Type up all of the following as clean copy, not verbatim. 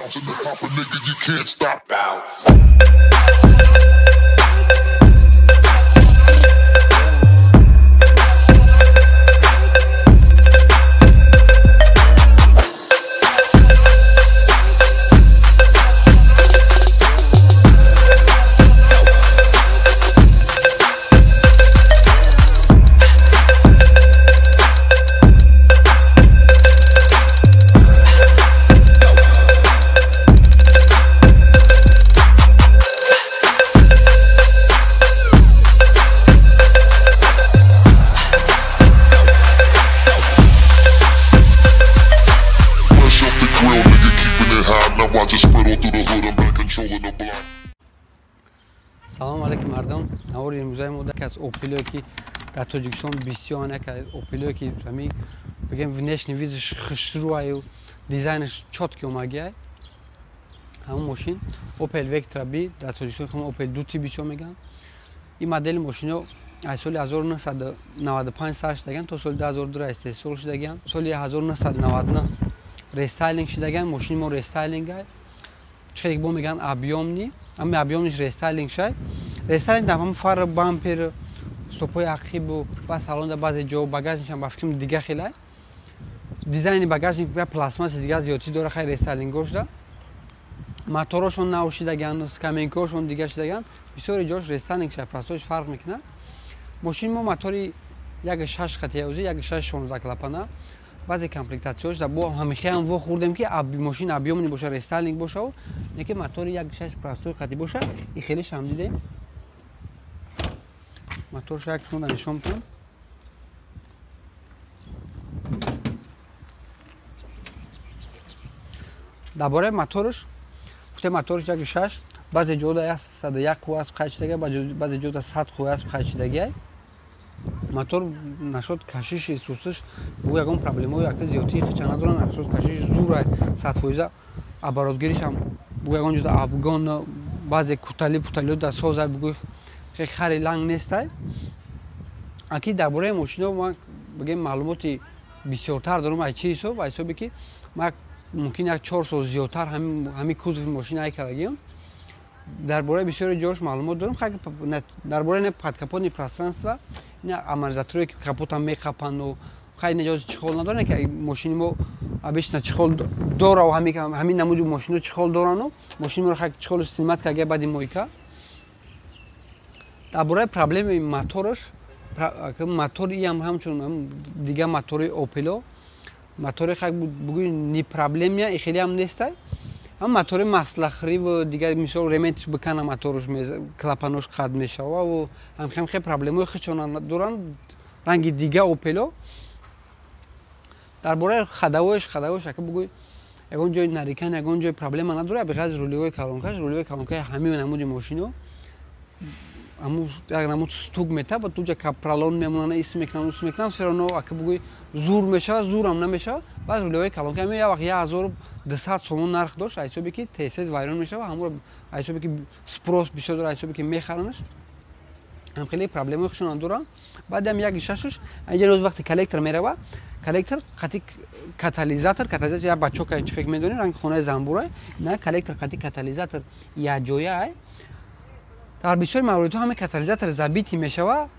Bouncing the copper, nigga, you can't stop. Bounce. Салом алейкум мардум. Навори имрӯзаи мо яке аз Опелое ки дар Тоҷикистон бисёр яке аз Опелое ки ҳамин бигем внешний видаш хушрӯаю дизайнаш чёткий омагиай. Ҳамон мошин Opel Vectra B дар Тоҷикистон ҳамон Opel 2T бисёр мегӯянд. Ин модели мошино аз соли 1995 сар шудагианд то соли 2002 истеҳсол шудагианд. Соли 1999 рестайлинг шудагианд. Мошини мо рестайлингай. Чӣ бо мегӯянд объёмный, ами объёмниш рестайлинг шай. Рестайлинг дар ҳамон фар, бампер, стопҳои ақибу ба салонда баъзе ҷо багажникам ба фикрам дига хелай. Дизайни багажник я пластмасси дига зиёдтӣ дора хай рестайлингҳо шуда. Моторошон нав шудагианд, скаменкҳошон дига шудагианд. Бисёри ҷош рестайлинг шай, простош фарқ мекунад. Мошини мо мотори 1.6 хати 1.6 16 клапана. Баъзе комплектатсияҳош бо ҳамихеам вохӯрдем ки мошин объёмный боша, рестайлинг боша, не ки мотори 1.6 простой қати боша. И хелеш ҳам дидем. Моторш як шумо нишон метавон. Дар бораи моторш гуфтем моторш 1.6 баъзе ҷода 101 қувва асп қайд шудагиай, баъзе ҷода 100 қувва асп қайд шудагиай. Мотор нашод кашиши сусиш бу ягон проблемаи яка зиёдтии хича надоранд. Нашод кашиш зурай 100% оборотгиришам бу ягон ҷода обгон баъзе кутали путалиё дар созай бугӯй хеле хари ланг нестай. Аки дар бораи мошино ман бигем маълумоти бисёртар дорам аз чӣ ҳисоб? Аз ҳисобе ки ман мумкин як 4 сол зиёдтар ҳамин кузови мошина ай кардагиам. Дар бораи бисёри ҷош маълумот дорам. Дар бораи не подкапотни пространства, не амортизаторое ки капотам меқапанду хай не ҷози чехол надоранд, ки мошини мо обычно чехол дора, ҳамин намуди мошино чехол дорану мошини моро хай чехолу снимать карда баъди мойка. Дар бораи проблемаи мотораш, мотор иам ҳамчун дига мотори Опело, мотори хай бугӯи не проблемия и хеле ҳам нестай. Ҳам мотори маслахриву дигар мисол рементиш бикана моторш клапанош қад мешава ва ҳам хеле проблемаҳои худшон доранд ранги дига Опело. Дар бораи ходовояш, ходовояш ака бугӯй ягон ҷои нарикан, ягон ҷои проблема надорад, беғайр рулевои колонкаш, рулевои колонкаи ҳамин намуди мошино ҳамун як намуд стук метаб ва туҷа капролон мемонанд, ис мекунанд, ус мекунанд, все равно ака бугӯй зур мешавад, зурам намешавад. Баъд рулевои колонка ҳамин як вақт 1200 сомон нарх дошт, аз ҳисобе ки тез вайрон мешавад, ҳамонро аз ҳисобе ки спрос бисёр дорад, аз ҳисобе ки мехаранаш, ҳам хеле проблемаи худшон доранд. Баъд ҳам 1.6 инҷа рӯз вақте коллектор мерава, коллектор қати катализатор, катализатор як бачока чӣ фикр медонӣ, ранги хонаи занбурай, на коллектор қати катализатор якҷояай. Дар бисёри мавридҳо ҳамин катализатор забитый мешава,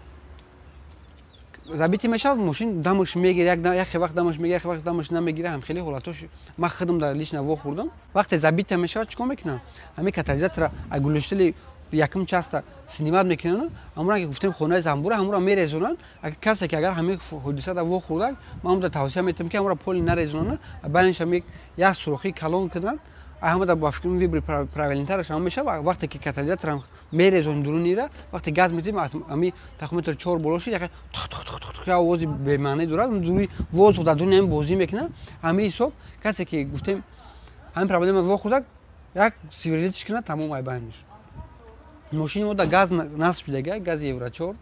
забитый мешава, мошин дамаш мегирад, як вақт дамаш мегирад, як вақт дамаш намегирад. Ҳам хеле ҳолатош ман худам дар лично вохӯрдам. Вақте забита мешава чӣ кор мекунанд? Ҳамин катализатора аз глушители якум часта снимать мекунанд, ҳамонро ки гуфтем хонаи занбура, ҳамонро мерезонанд. Агар касе ки агар ҳамин ҳодисада вохӯрдак, ман ҳамонро тавсия метавам ки ҳамонро поли нарезонанд, байнаш ҳам як сурохии калон кунанд. Ҳамада ба фикрам выбор правильнитараш ҳам мешава. Вақте ки катализаторам мерезон дурунира, вақте газ метем, ами тахометр 4 боло шид, як тх тх тх тх овози бемаъне дорад, дури воздух дар дуни ҳам бозӣ мекунад. Ҳамин ҳисоб касе ки гуфтем ҳамин проблема вохӯрдак, як сверлитиш кунад, тамом айбаниш. Мошини мо дар газ насб шудага, гази Евро 4,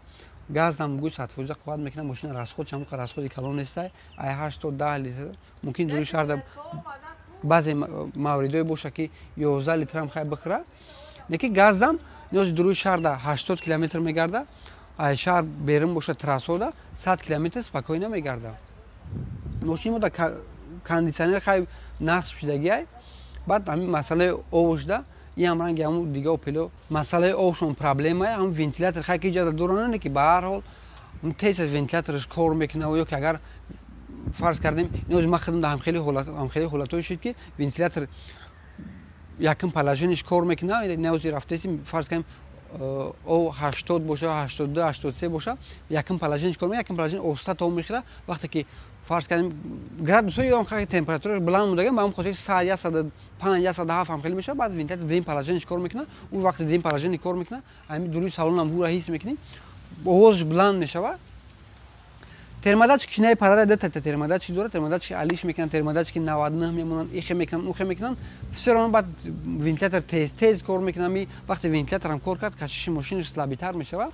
газ ҳам гӯй 100% қувват мекунад, мошина расход чанд расходи калон нестай, ай 8 то 10 литр, мумкин дури шаҳрда баъзе мавридҳое боша ки 11 литрам хай бихӯра. Лекин газам ниёзи дуруи шаҳрда 80 километр мегарда, ай шаҳр берун боша трассода 100 километр спокойно мегарда. Мошини мо дар кондитсионер хай насб шудагиай. Баъд ҳамин масъалаи овушда иам ранги ҳамун дига Опело, масъалаи овшон проблемае. Ҳамун вентилятор хай ки иҷаза дорана, ки ба ҳар ҳол тез аз вентилятораш кор мекунад, ё ки агар фарз кардем, инози ман худам дар ҳамхели ҳолатҳое шуд, ки вентилятор якум положениеш кор мекунад. Наози рафтеси, фарз кардем, о 80 боша, 82, 83 боша, якум положениеш кор мекунад, якум положение оста то мехӯра. Вақте ки, фарз кардем, градусҳои ё хай температураш баланд будага, ба ҳамн хотир 100, 105, 107 ҳам хеле мешавад. Баъд вентилятор дуюм положениеш кор мекунад. Ӯ вақте дуюм положение кор мекунад, ҳамин дуруи салонам бура ҳис мекунем, овозаш баланд мешавад. Термодатчик кинаи парада дутата термодатчик дорад. Термодатчик алиш мекунанд, термодатчики 99 мемонанд, ихе мекунанд, ухе мекунанд, все равно баъд вентилятор тез тез кор мекунад. Ми вақте вентиляторам кор кард, кашиши мошинаш слабитар мешавад.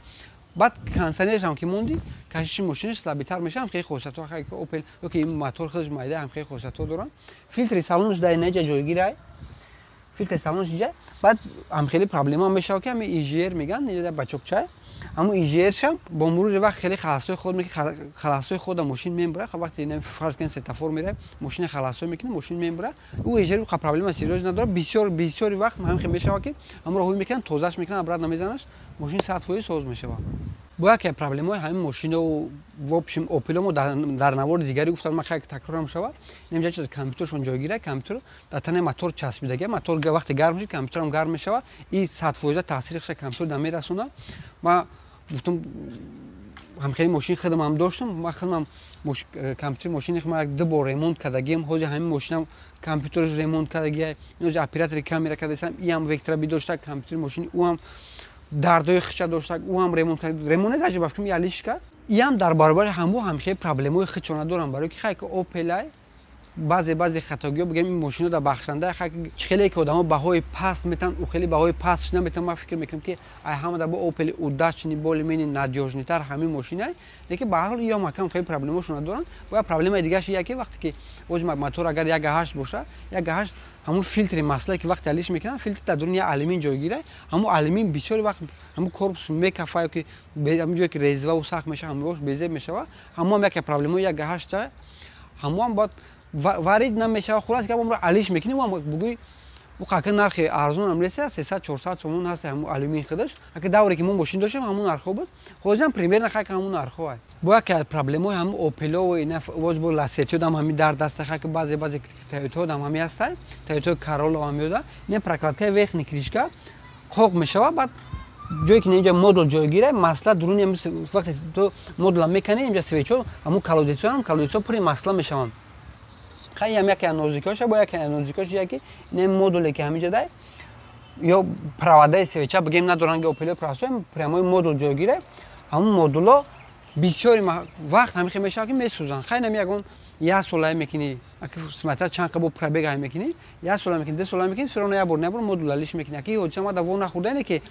Баъд кондиционершам ки монди, кашиши мошинаш слабитар мешавад. Ҳам хеле хосиятҳо Опел ё ки мотор худаш майда ҳам хеле хосиятҳо доранд. Филтри салонаш дар инаҷа ҷойгир, филтри салонаш иҷа. Баъд ҳам хеле проблема мешавад, ки ҳами EGR мегӯянд, бачокчай, ҳамун EGR-ша бо мурури вақт хеле халасҳои худ, халасҳои худа мошин мебура. Вақте, фарз кунед, светофор меравад, мошина халасҳо мекунад, мошин мебура. Ӯ EGR проблема серьёз надорад. Бисёр бисёри вақт ҳамин хел мешавад, ки ҳамро ҳуй мекунанд, тозаш мекунанд, обратно мезанаш, мошин 100% соз мешавад. Бо яке проблемаҳои ҳамин мошино, в общем, Опело мо дар навори дигаре гуфтам, ман хеле такрорам шавад. Инҷа чиз компютершон ҷойгира, компютер дар танаи мотор часпидага. Мотор вақте гарм шуд, компютерам гарм мешавад, и 100% таъсири худша компютер да мерасонад. Ма гуфтам, ҳамхели мошини худам ҳам доштам, ман худам компютери мошини худам як ду бор ремонт кардагиам. Ҳозир ҳамин мошинам компютераш ремонт кардагия. Инози оператори камера кардасам, иам Вектра бидошта, компютери мошини ӯам дардои худша дошта, ӯ ҳам ремонт кард. Ремонт даже ба фикрам ялиш кард. Иам дар баробари ҳаму ҳамхели проблемаҳои худшона дорам, барои ки хай ки Опелай баъзе баъзе хатогиҳо, бигем, ин мошино дар бахшанда хай чӣ хеле ки одамо баҳои паст метаванд, ӯ хеле баҳои паст наметаванд. Ман фикр мекунам, ки ай ҳамада бо Опели удачный, более-менее надёжныйтар ҳамин мошинай, лекин ба ҳар ҳол иам акам хеле проблемаҳошона доранд. Бояд проблемаи дигараш яке, вақте ки оз мотор агар 1.8 боша, 1.8, ҳамун филтри маслае ки вақте алиш мекунанд, филтр дар дуруни як алюмин ҷойгира. Ҳамун алюмин бисёри вақт ҳамун корпус мекафа, ё ки ҳамун ҷое ки резваву сахт мешава, ҳамош безеб мешава. Ҳамоам яке проблемаи 1.8, ҳамоам бояд варид намешава. Хулас гап, омро алиш мекунӣ, бугӯй, ӯ кака нархи арзонам реса, 300, 400 сомон ҳаст ҳамун алюмин худаш. Ака давре ки мо мошин доштем, ҳамун нархҳо буд, ҳозирам примерно хака ҳамун нархҳо ай. Бо яке аз проблемаҳои ҳамун Опело, боз бо Ласетиодам ҳамин дар даста, хака баъзе баъзе Тойотаодам ҳами ҳастай, Тойотаи Королла ҳам ёда, ин прокладкаи верхний крышка қоқ мешава. Баъд ҷое ки инҷа модул ҷойгира, масла дуруни, вақте ту модула меканӣ, инҷа свечо, ҳамун колодецҳоам, колодецҳо пури масла мешаванд. Хай, ям яке аз нозикиҳоша. Бо яке аз нозикиҳош яке ин модуле ки ҳаминҷа дай ё проводаи свеча, бигем, надоранд ки Опело простой прямой модул ҷойгира. Ҳамун модуло бисёри вақт ҳамин хел мешавад, ки месӯзанд. Хай, нами ягон як солае мекунӣ, смотря чанд бо пробег ай мекунӣ, як сола мекунӣ, 2 сола мекунӣ, все равно як бор, як бор модул алиш мекунӣ. Аки ҳодиса ма даво нахӯрдане, ки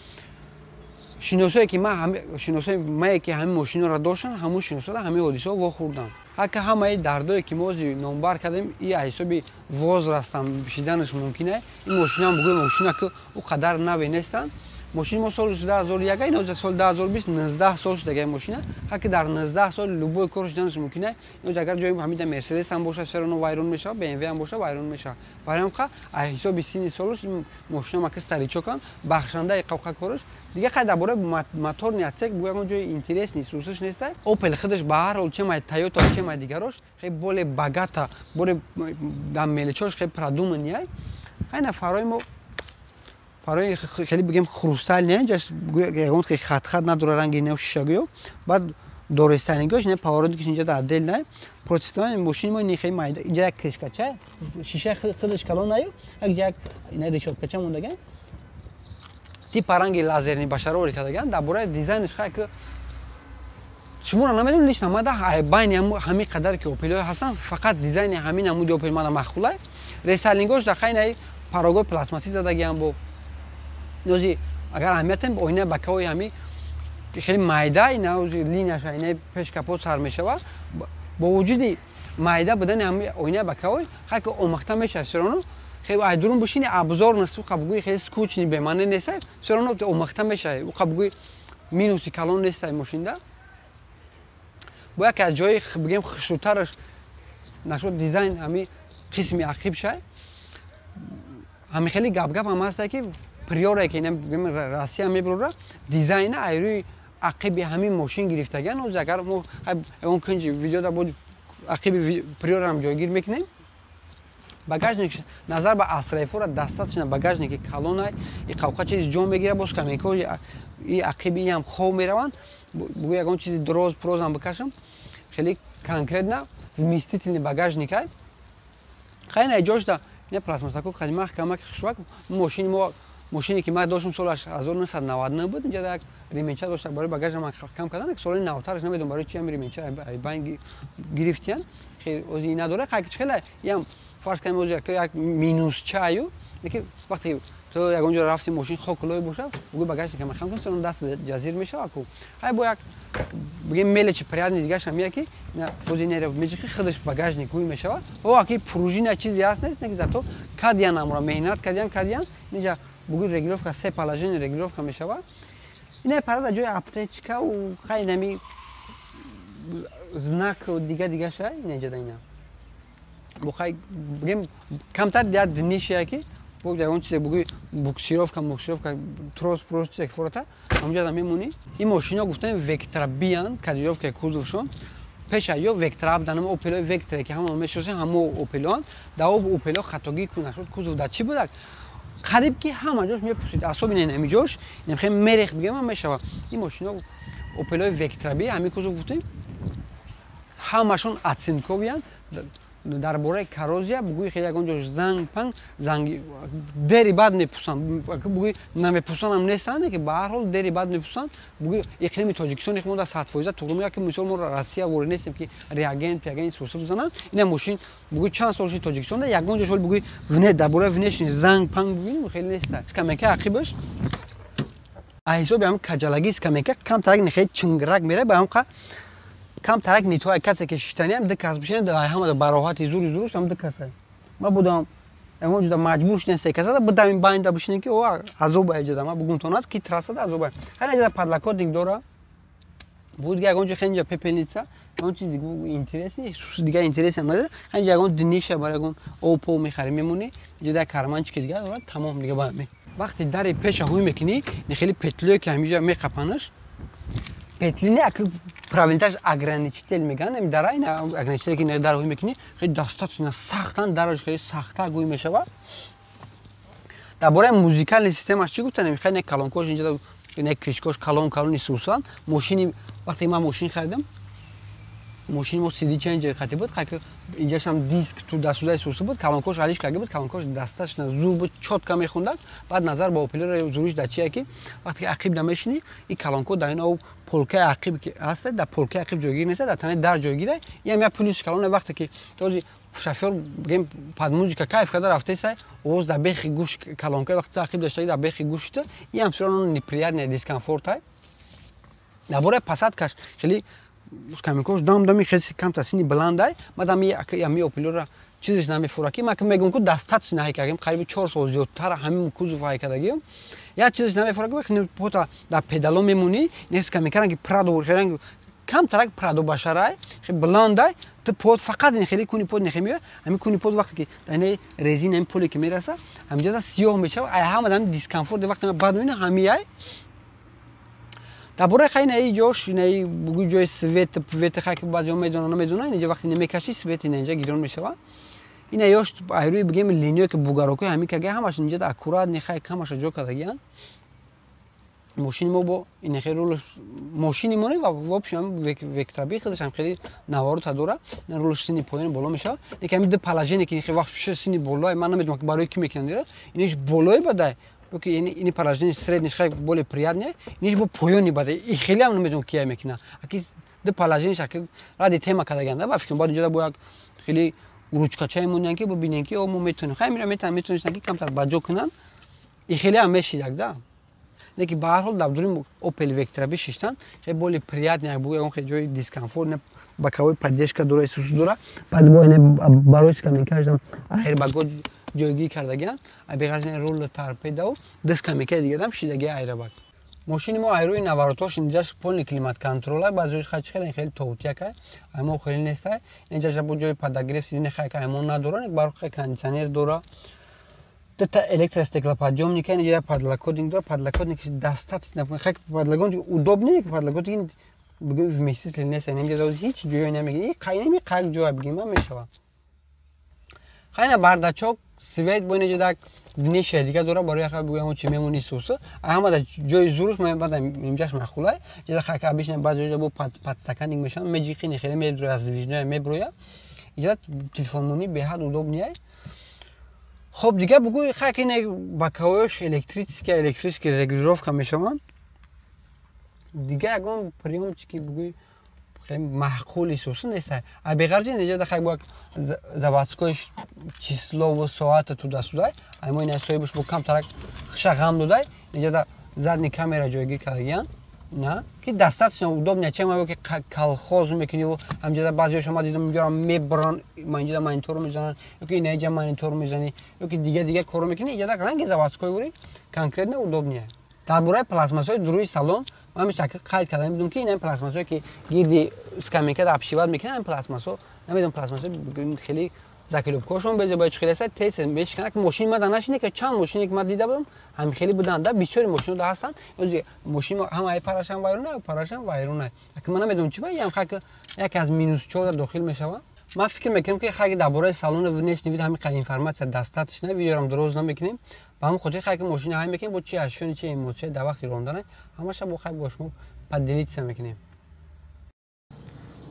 шиносое ки ма, шиносои мае ки ҳамин мошиноро доштанд, ҳамун шиносода ҳамин ҳодисаҳо вохӯрданд. Ҳака ҳамаи дардое ки мо ози номбар кардем, и аз ҳисоби возрастам шиданаш мумкин ай. Ин мошинаам, бугӯи, мошина ки ӯ қадар наве нестанд. Мошини мо соли 2001, ин ҳозир соли 2020, 19 сол шудагаи мошина. Ҳаки дар 19 сол любой кор шуданаш мумкин ай. Ин агар ҷои ҳамида Мерседес ҳам бошад, все равно вайрон мешавад, БМВ ҳам бошад, вайрон мешавад. Барои ҳам аз ҳисоби синни солаш ин мошина мака старичокан, бахшандаи қавқа кораш. Дига хай, дар бораи моторный отсек бу ягон ҷои интересный сусиш нестай. Опел худаш ба ҳар ҳол, чем ай Тойота, чем ай дигарош, хеле более богата, более дар мелочош хеле продуманный ай. Хай, нафарои мо барои хеле, бигем, хрусталь не, ягон хатхат надора, ранги нев шишагиё. Баъд дорестайнингош не, поворотникиш инҷа дар отдел не, против мошини мо хеле майда. Инҷа як крышкача, шиша худаш калон наю, як як ина решёткача мондаган, типа ранги лазерный башаровари кардаган. Дар бораи дизайнш хай ки шуморо намедонам, лично мада байни ҳамин қадаре ки Опелҳо ҳастанд, фақат дизайни ҳамин намуди Опел мана маъқулай. Рестайлингош дар хайнаи порогои пластмассӣ задагиам. Бо нози агар аҳамиятем, оинаи бакаои ҳами хеле майда, инаози линияша инаи пеш капот сар мешавад. Бо вуҷуди майда будани ҳами оинаи бакаой, хай ки омӯхта мешавад, все равно хеле ай дурун бошини обзор нест, уқа бугӯи хеле скучный, бемаъне нест, все равно омӯхта мешавад. Уқа бугӯи минуси калон нестай мошинда. Бо яке аз ҷои, бигем, хушрӯтараш нашуд дизайн ҳами қисми ақиб шай. Ҳами хеле гап-гап ҳам ҳаста, ки Приора, ки Россия мебурора, дизайна айрӯи ақиби ҳамин мошин гирифтагиан. Оз агар мо ягон кунҷи видеода буд, ақиби Приорам ҷойгир мекунем. Багажник назар ба Астра Фора достаточно багажники калонай, и қавқа чиз ҷо мегира. Боз каменко и ақиби ам хов мераванд, бугӯ ягон чизи дроз прозам бикашам, хеле конкретно вместительный багажник ай. Хайна ҷошда не пластмассако қадима камаки хушвак. Мошини мо, мошине ки ман доштам, солаш 1999 буд. Инҷа як ременча дошт барои багажам кам кардан. Соли навтараш намедонам барои чи ам ременча байн гирифтиян, ози надора. Хеле ям фарз кунем, ози як минусчаю, леки вақте ту ягон ҷо рафти, мошин хок лой бошад, бугӯ багажника махам кун, сон даст ҷазир мешавад ку. Ҳай, бо як бигем мелочи приятный дигараш ҳам ия, ки ози нера меҷихи, худаш багажник ҳуй мешавад. О, аки пружина чизе ҳаст, нест, неки зато кадиян амро меҳнат кадиян, кадиян. Инҷа бугӯ регулировка, се положение регулировка мешавад. Ина парада ҷои аптечка у хай нами знак дига дигаша. Инаҷада ина бухай бигем камтар як днишая, ки бо ягон чизе, бугӯи буксировка, буксировка, трос прос, чизе ки фората ҳамҷода мемонӣ. Ин мошино гуфтем Вектра Биян, кодировкаи кузовшон пеша ё Вектра будан. Опелои Вектра, ки ҳама мешиносем, ҳамо Опелоан. Дар об Опело хатогӣ ку нашуд, кузов дар чӣ будак, қариб ки ҳама ҷош мепурсид, особенно ин ҳами ҷош хеле мерех, бигем, мешава. Ин мошино Опелои Вектра Би, ҳами кузов гуфтем, ҳамашон оцинковиянд. Дар бораи коррозия бугӯи хеле ягон ҷош занг панг, занги дери бад мепӯсанд, бугӯи намепӯсанам нестанд, ки ба ҳар ҳол дери бад мепӯсанд. Бугӯи иқлими Тоҷикистон мо дар 100% туғри меяд, ки мисол мо Россия ворид нестем, ки реагент пиагент суса бизананд. Ина мошин бугӯи чанд сол шуди Тоҷикистон, ягон ҷош ҳол бугӯи дар бораи внешний занг панг бубинем, хеле неста. Скамейка ақибаш а ҳисоби ҳам каҷалаги скамейка камтарак нехеле чинграк мерад, ба ҳамқа камтарак нитоа. Касе ки шиштаниам, ду кас бишинад, ҳама бароҳати зури зуруш ҳам ду каса. Ма будам ягон ҷуда маҷбур шудем, се касада будам, ин байнда бишинем, ки о азоба эҷода ма бугумтонад, ки трассада азоба. Хеле ҷода подлокотник дора буд, ягон ҷо хеле пепелница, ягон чиз интересный дига интереси надора. Хеле ягон дниша бар ягон опо мехари, мемонӣ. Ҷода карманчики дига дорад, тамом дига. Ба вақти дари пеша ҳуй мекунӣ, хеле петлое, ки ҳамиҷа меқапанаш, петли не, правильниташ ограничитель мегӯянд. Ами дара ина ограничитель, ки дар ҳуй мекунӣ, хеле достаточно сахтан дараш хеле сахта гӯй мешавад. Дар бораи музыкальный системаш чӣ гуфтанем? Хеле калонкош инҷа, не крышкош калон калони сусан. Мошини вақте ман мошин харидам, мошини мо CD changer хати буд, инҷашам диск ту дастудаи суса буд, калонкош алиш карда буд, калонкош достаточно зур буд, чётко мехондад. Баъд назар ба Опелро зуриш дар чие, ки вақте ки ақиб намешинӣ, ин калонко дар ин полкаи ақиб ки ҳаста, дар полкаи ақиб ҷойгир неста, дар танаи дар ҷойгира. Ям як плюси калоне. Вақте ки този шофёр, бигем, под музыка кайф карда рафтеса, овоз дар бехи гӯш, калонка вақте ақиб доштаги, дар бехи гӯшта, ин всё равно неприятный дискомфорт. Дар бораи посадкаш хеле скамейкош дам дами хеле камтар сини баландай. Мадам ами Опелора чизеш намефура, ки ман ки мегӯм, ку достаточно ҳай кардем, қариби 4 сол зиёдтар ҳамин кузов ҳай кардагием. Як чизеш намефура, ки вақте пота дар педало мемонӣ, не скамейка ранги Прадо, ранги камтарак Прадо башарай, хеле баландай. Ту под фақат ин хеле куни под нехе меояд, ҳамин куни под вақте ки дар ин резина, ҳамин поле ки мераса, ҳаминҷода сиёҳ мешавад. Ай ҳама ҳамин дискомфорт вақте ман бад мебинам ҳамияй. Дар бораи хай инаи ҷош, инаи бугӯ ҷои свет пвет, хай ки баъзеҳо медонанд, намедонанд, инҷа вақте намекашӣ, свет инҷа гирон мешавад. Ина ёш айрӯи, бигем, линиё, ки бугарокои ҳамин кага, ҳамаш инҷа аккуратный, хай ҳамаша ҷо кардагиянд. Мошини мо бо ин хеле рулш, мошини мо не, в общем Вектра Би худаш ҳам хеле наворота дора. Рулш сини поёни боло мешавад, лекин ҳамин ду положение, ки вақт сини болои, ман намедонам барои ки мекунанд, инаш болои бадай, ки ини положение среднеш хай более приятнее, иниш бо поёни бадай, и хеле ҳам намедонам кия мекунад. Аки ду положениеш аки ради тема кардаганда, ба фикрам бояд инҷода бо як хеле ручкачае мониян, ки бибинем, ки о мо метавонем, хай мира метавонистанд, ки камтар ба ҷо кунанд, и хеле ҳам мешидак да. Лекин ба ҳар ҳол дар дури Опел Вектра бишиштан хеле более приятнее, бу ягон хеле ҷои дискомфорт не, боковой поддержка дора, исус дора. Баъд бо барои скамейкаашам аэрбаго ҷойгир кардагианд, беғаз рул торпедау ду скамейкаи дигарам шидаги аэробак. Мошини мо айрӯи наворотош инҷаш полный климат контрола. Баъзеош хачи хеле хеле тоутяка, аймо хеле нестай. Инҷаша бо ҷои подогрев сиденья, хай аймо надора, барои кондиционер дора. Дута электростеклоподъёмника, инҷа подлокотник дора. Подлокотник достаточно, хак подлокотник удобный, подлокотник бигӯем вместитель нест. Инҷа ҳеҷ ҷое намегирад, қайнами қак ҷоя бигем мешава. Хайна бардачок, свет бо инҷа дак ниша дига дора, барои яха бигӯям чи мемони суса. Ҳама да ҷои зуруш баъд инҷаш махулай. Инҷа хак обычно баъзе ҷоя бо подстаканник мешаванд, меҷиқини хеле меброя, раздвижной меброя. Инҷа телефонмонӣ беҳад удобный. Хоб, дига бугӯй, хак ин боковоёш электрический регулировка мешаванд. Дига ягон приёмчики бугӯй маъқули суса нест. А беғарзи инҷа хак бо заводской числову соата туда-сюда. Ай мо ина соҳибаш бо камтарак хиша ғам додай. Инҷа задний камера ҷойгир кардагиян, на ки достаточно удобно, чем ки колхоз мекунӣ. Ҳамҷода баъзеҳошо ма дидам, инҷоро мебаран, инҷода монитор мезананд, ёки инаиҷа монитор мезанӣ, ёки дига дига коро мекунӣ. Инҷода ранги заводской бури, конкретно удобнее. Дар бораи пластмассҳои дуруи салон ман ҳамеша қайд карда будам, ки ин пластмассҳое ки гирди скамейкада обшивать мекунанд, ин пластмассҳо, намедонам, пластмассҳо хеле заклёпкаҳошон безе бояд хеле аст, тез мешиканад. Мошини ма да нашине, ки чанд мошине ки ман дида будам, ҳам хеле буданд, да бисёри мошино да ҳастанд. Мошин ҳама ай парашам вайрона, парашам вайрона. Аки ман намедонам чи ба ям, хак яке аз минус чор дохил мешавад. Ман фикр мекунам, ки хаки дар бораи салони внешний вид ҳамин қадр информация достаточно. Видеорам дроз намекунем, ба ҳамин хотир хаки мошина ҳай мекунем, бо чи ощущение, чи эмоция дар вақти рондан, ҳамаша бо хай бо шумо поделиться мекунем.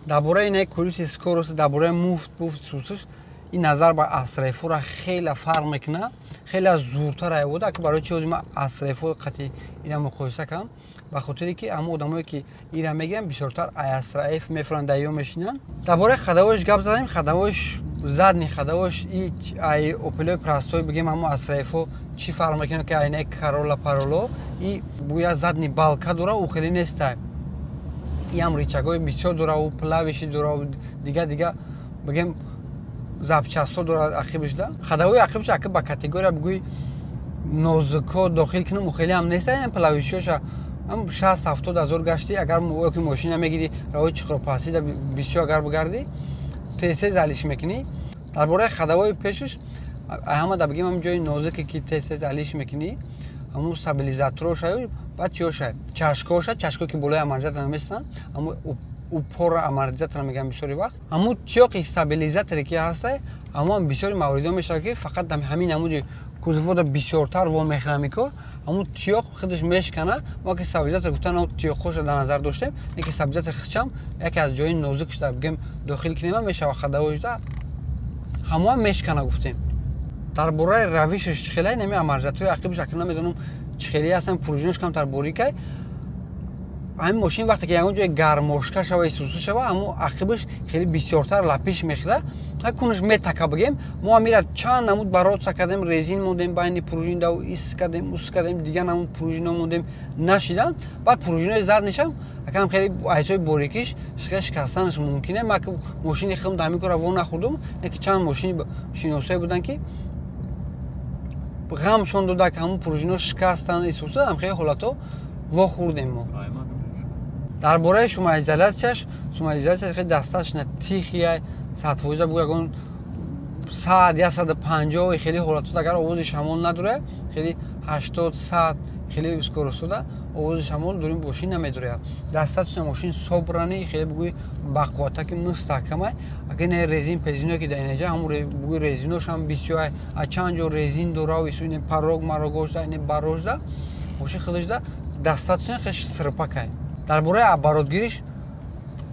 Дар бораи инаи колеси скорость, дар бораи муфт буфт сусш, ин назар ба Астра Ф-ора хеле фарқ мекунад, хеле зуртар айвода. Ки барои чи ҳозир ман Астра Ф-о қати ина муқоиса кардам? Ба хотире ки ҳамон одамое ки ира мегиранд, бисёртар Астра Ф мефуранд, дар ё мешинанд. Дар бораи ходовоиш гап задем. Ходовоиш, задний ходовоиш и ай Опелои простой, бигем, ҳамон Астра Ф-о чӣ фарқ мекунад, ки айнаи Карола пароло и буя задний балка дора, ӯ хеле нестай. Иам рычагҳои бисёр дора, ӯ плавиши дора, дига дига бигем запчастҳо дорад ақибашда. Ходовои ақибаш аки ба категория бигӯи нозуко дохил кунам, ӯ хеле ҳам нест. Плавишиёша ҳам 60-70 ҳазор гашти. Агар ки мошина мегири, роҳи чиқропастида бисёр агар бигардӣ, тез-тез алиш мекунӣ. Дар бораи ходовои пешаш ҳама да бигем, ҳам ҷои нозуке ки тез-тез алиш мекунӣ, ҳамун стабилизаторошаю, баъд чиёша, чашкоша, чашко ки болои амортизатор местанд, ҳамун упора амортизатор мегӯям. Бисёри вақт ҳамун тиёқи стабилизаторе ки ҳастай, ҳамон бисёри мавридҳо мешавад, ки фақат ҳамин намуди кузовода бисёртар во мехӯрам икор, ҳамун тиёқ худаш мешкана. Мо ки стабилизатор гуфтан, тиёқҳоша дар назар доштем, яке стабилизатор хичам яке аз ҷои нозук шуда, бигем, дохил кинема мешава, ходовоишда ҳамоам мешкана гуфтем. Дар бораи равишаш чӣ хелай, нами амортизатори ақибаш акр намедонам чӣ хеле ҳастан, пружинош камтар борикай. Ҳамин мошин вақте ки ягон ҷои гармошка шава, исусу шава, ҳамун ақибаш хеле бисёртар лапиш мехӯрад, кунаш метака. Бигем, мо ҳамира чанд намуд бороться кардем, резин мондем байни пружиндау, ис кардем, ус кардем, дигар намуд пружино мондем, нашидам. Баъд пружинои заднишам акам хеле айсои борикиш шикастанаш мумкине. Ма мошини худам дар ҳамин кора во нахӯрдум, леки чанд мошини шиносое буданд, ки ғамшон дода, ки ҳамун пружино шикастан, исуса, ҳам хеле ҳолатҳо вохӯрдем мо. Дар бораи шумоизоляцияш, шумоизоляция хеле достаточно тихий, 100%. Бугӯ, ягон 100, 150 хеле ҳолатҳо агар овози шамол надорад, хеле 80, 100 хеле скоростода овози шамол дури мошин намедорад. Достаточно мошин собранный, хеле бугӯи бақувватаки мустаҳкамай. Агар ина резин пезино ки дар инаҷа, ҳамун бугӯи резиношам бисёр, а чанд ҷо резин дора, ису порог марогошда, ин барожда, мошин худашда достаточно хеле сирпакай. Дар бораи оборотгириш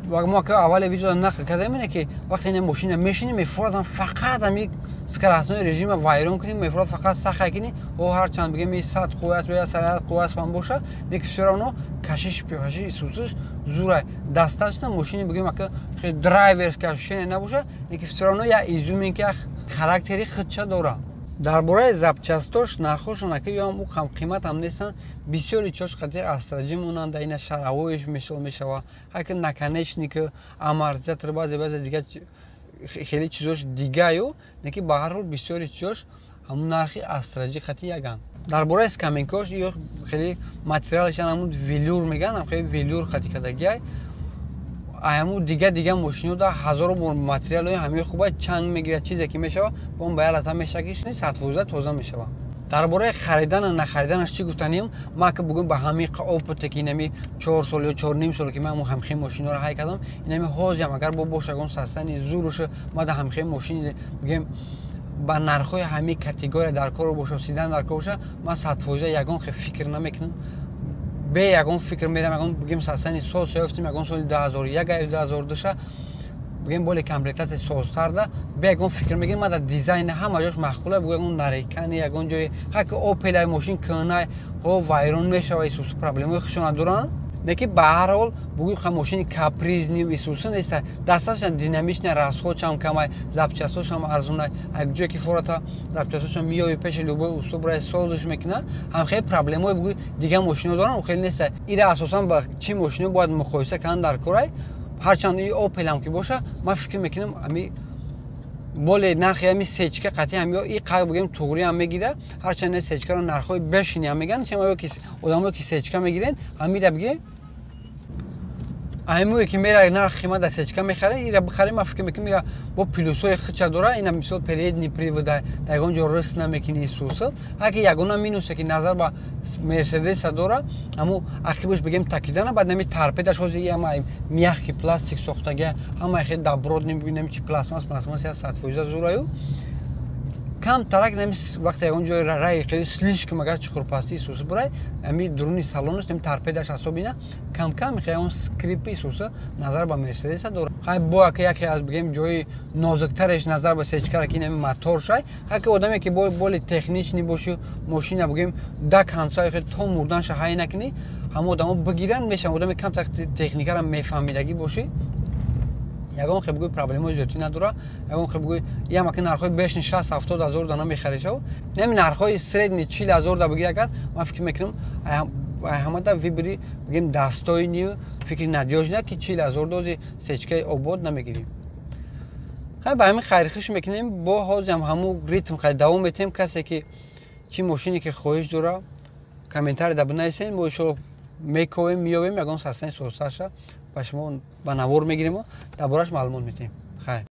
мо аввали видео нақл кардем, ине ки вақте ина мошина мешинем, мефурад фақат ами скоростной режима вайрон кунем, мефурад фақат сахай кунӣ. О ҳарчанд бигем 100 қувва аст, ё 100 қувва аст бошa, лекин всё равно кашиш пеши исусиш зурай. Достаточно мошини, бигем, ака хеле драйверское ощущение набоша, лекин всё равно я изюминка, я характери худша дора. Дар бораи запчастош, нархошон ака ёам ӯ ҳам қиматам нестанд. Бисёри чош қати Астра Ҷи монанда, ина шаравоиш мисол мешава, ҳаки наконечник, амортизатор, баъзе баъзе дига хеле чизош дигаю, лекин ба ҳар ҳол бисёри чизош ҳамун нархи Астра Ҷи қати яган. Дар бораи скамейкош, ё хеле материалашан ҳамун велюр мегӯянд, хеле велюр қати кардагиай. Ҳамун дига дига мошинода ҳазоро бор материалҳои ҳамаи хуба чанг мегирад, чизе ки мешава, бо он ба як лаҳза мешакиш, 100% тоза мешава. Дар бораи харидану нахариданаш чӣ гуфтанем? Ма ки бугӯм, ба ҳамин опыте, ки инами 4 сол ё 4,5 сол, ки ман ҳамхел мошиноро ҳай кардам, инами ҳозиам агар бо боша ягон састани зуруша, ма да ҳамхел мошини, бигем, ба нархҳои ҳамин категория дар кор боша, седан дар кор боша, ман 100% ягон хел фикр намекунам, бе ягон фикр мерам. Ягон, бигем, састани соз ёфтим, ягон соли 2001 ё 2002-ша, бигем, боле комплектация созтарда, бе ягон фикр мегирем. Ма дар дизайн ҳама ҷош маъқула, бугӯ ягон нарекани, ягон ҷои ҳаки Опелай, мошин кӯнай ҳо вайрон мешава, исус проблемаи худшона доранд, лекин ба ҳар ҳол бугӯ ха мошини капризный исуса неста, достаточно динамичный, расходшам камай, запчастошам арзунай. Як ҷое ки фората запчастошам миёви, пеши любой усубрай созиш мекуна. Ҳам хеле проблемаи, бугӯ, дигар мошино доранд, хеле неста. Ира асосан ба чӣ мошино бояд муқоиса кардан дар корай? Ҳарчанд и Опелам ки боша, ман фикр мекунам, ами боле нархи ами С чка қатъи ҳами и қақ, бигем, туғри ҳам мегира. Ҳарчанд не С чкаро нархҳои бешини ҳам меган, чема ки одамое ки С чка мегирен, ҳамира бигем, аймое ки мера нархи ма да С чка мехаре, ира бихаре. Ман фикр мекунам, ира бо плюсҳои хича дора. Ина мисол передний привода, дар ягон ҷо риск намекунӣ исуса. Ҳаки ягона минусе, ки назар ба Мерседеса дора, аммо ақибаш, бигем, такидана, баъд нами торпедаш ҳозир ама мягкий пластик сохтага, ҳамаи хел добротный, бинем, чи пластмасс я 100% зураю. Кам тарак нами вақте ягон ҷои раи хеле слишком агар чуқурпастӣ исуса бурай, ами дуруни салонаш нами торпедаш асобина кам-кам ягон скрипи исуса назар ба Мерседеса дора. Хай, бо ака яке аз, бигем, ҷои нозуктареш назар ба С чкара, ки нами мотор шай. Ҳаки одаме, ки боле техничный боши, мошина, бигем, да конца хел то мурданша ҳай накунӣ, ҳама одамо бигиранд мешаванд. Одаме камтар техникара мефаҳмидагӣ бошӣ, ягон хел, бугӯй, проблемаи зиёдтӣ надора. Ягон хел, бугӯй, ямаки нархҳои бешни 60-70 ҳазор да намехаришав, нами нархҳои средний 40 ҳазор да бигир агар, ман фикр мекунам, ҳамада выбори, бигем, достойный, фикри надёжный, ки 40 ҳазор дози С чкаи обод намегирӣ. Хай, ба ҳамин хайрхиш мекунем. Бо ҳозиам ҳамун ритм хай давом метиҳем. Касе ки чӣ мошине ки хоҳиш дора, комментарий да бинависен, мо иншоалло мековем, меёбем ягон састани созтарша, ба шумо ба навор мегирему дар бораш маълумот медиҳем. Хайр.